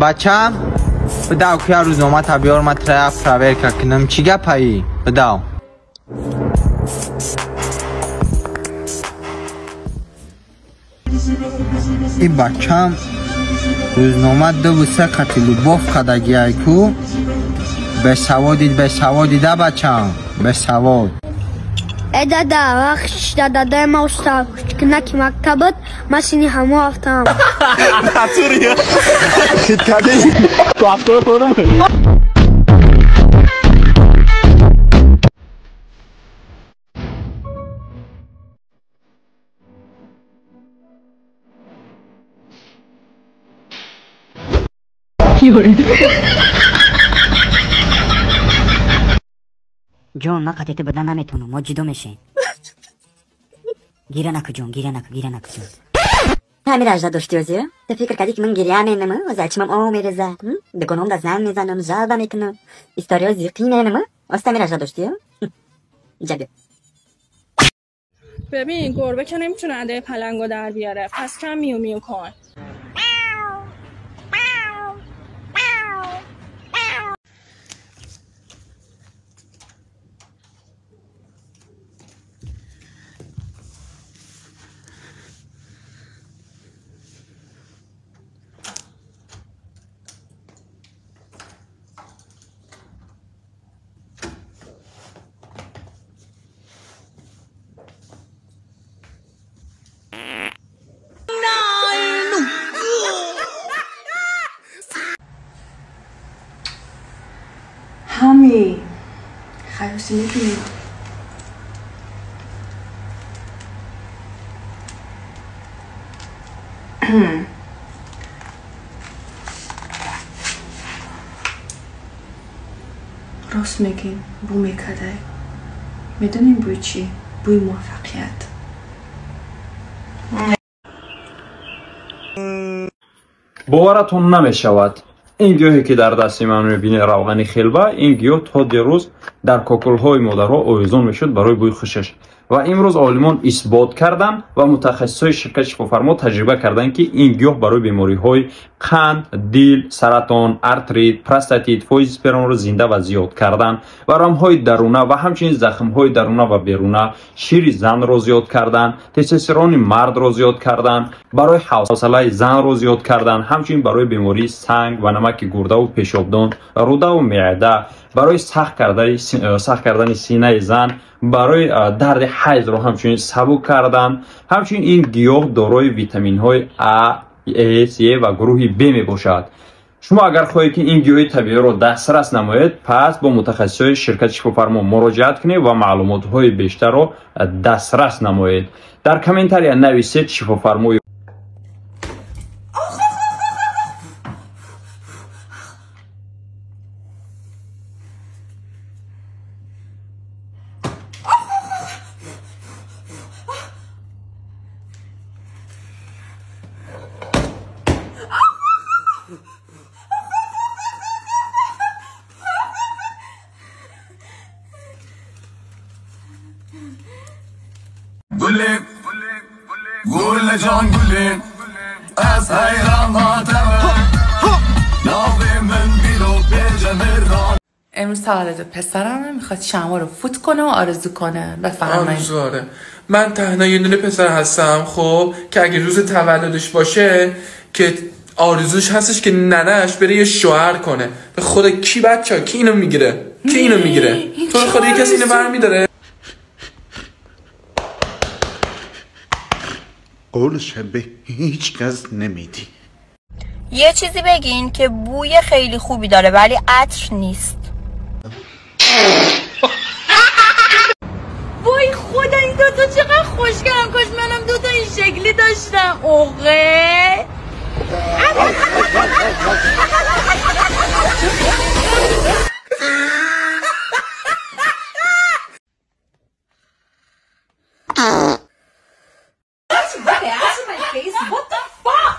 Бачам, бидав ки рӯзнома та биёр, ма трая проверка кунам. Чӣ гапаи? Бидав. И бачам рӯзнома дуву се қати любов кадагиай ку. Бесаводид, бесаводида бачам, бесавод. Э дада, вақт да дадаи ма уста кунаки мактабат, ма сини ҳамо афтам. Натурия. Хиткади. Ту афтор торам. ҷон, ман қатъи ту буда наметавонам, мо ҷудо мешем. Гира наку ҷон, гира наку, гира наку ҷон. Ҳамин ажда дошти озӣ? Ту фикр кардӣ ки ман гиря менаму, озачимам об мереза, дуконом да занг мезанам, жалба мекунам, историё зиқӣ менаму, оста ҳамин ажда доштӣ? Иҷа биё. ببین گربه که نمیتونه ادای پلنگو در بیاره، پس کم میو میو کن. همی خیاسی میبینید. راست میگین، بو میکده. میدونین بوی چی؟ بوی موفقیت. Боваратон намешавад. Ин гиёҳе ки дар дасти ман мебинед, равғани хелба, ин гиёҳ то дирӯз дар кокулҳои модарҳо овезон мешуд барои бӯи хушаш. Ва имрӯз олимон исбот карданд ва мутахассисои ширкати шифофармо таҷриба карданд, ки ин гиёҳ барои бемориҳои қанд, дил, саратон, артрит, простатит, фоизи спермро зинда ва зиёд кардан, варамҳои даруна ва ҳамчунин захмҳои даруна ва беруна, шири занро зиёд кардан, тестостерони мардро зиёд кардан, барои ҳавсалаи занро зиёд кардан, ҳамчунин барои бемории санг ва намаки гурдаву пешобдон, рудаву меъда, барои сахт кардани синаи зан, барои дарди ҳайзро ҳамчунин сабук кардан. Ҳамчунин ин гиёҳ дорои витаминҳои А, С, Е ва гурӯҳи Б мебошад. Шумо агар хоҳед, ки ин гиёҳи табииро дастрас намоед, пас бо мутахассисои ширкати шифофармо муроҷиат кунед ва маълумотҳои бештарро дастрас намоед. Дар комментария нависед шифофармои. گله گله جان گله از حیران ناوی من بیرو به. امروز تولد پسرمه، میخواد شمع رو فوت کنه و آرزو کنه. بفرمایید. آرزو آره. من تنها یه دونه پسر هستم، خب که اگه روز تولدش باشه که آرزوش هستش که ننش بره یه شوهر کنه. به خدا کی بچه کی اینو میگیره؟ کی اینو میگیره؟ تو خدا یه کسی اینو برمیداره؟ قولش به هیچ کس نمیدی. یه چیزی بگین که بوی خیلی خوبی داره ولی عطر نیست. وای خدا این دوتا چقدر خوشگلم، کاش منم دوتا این شکلی داشتم. اوقه What the fuck?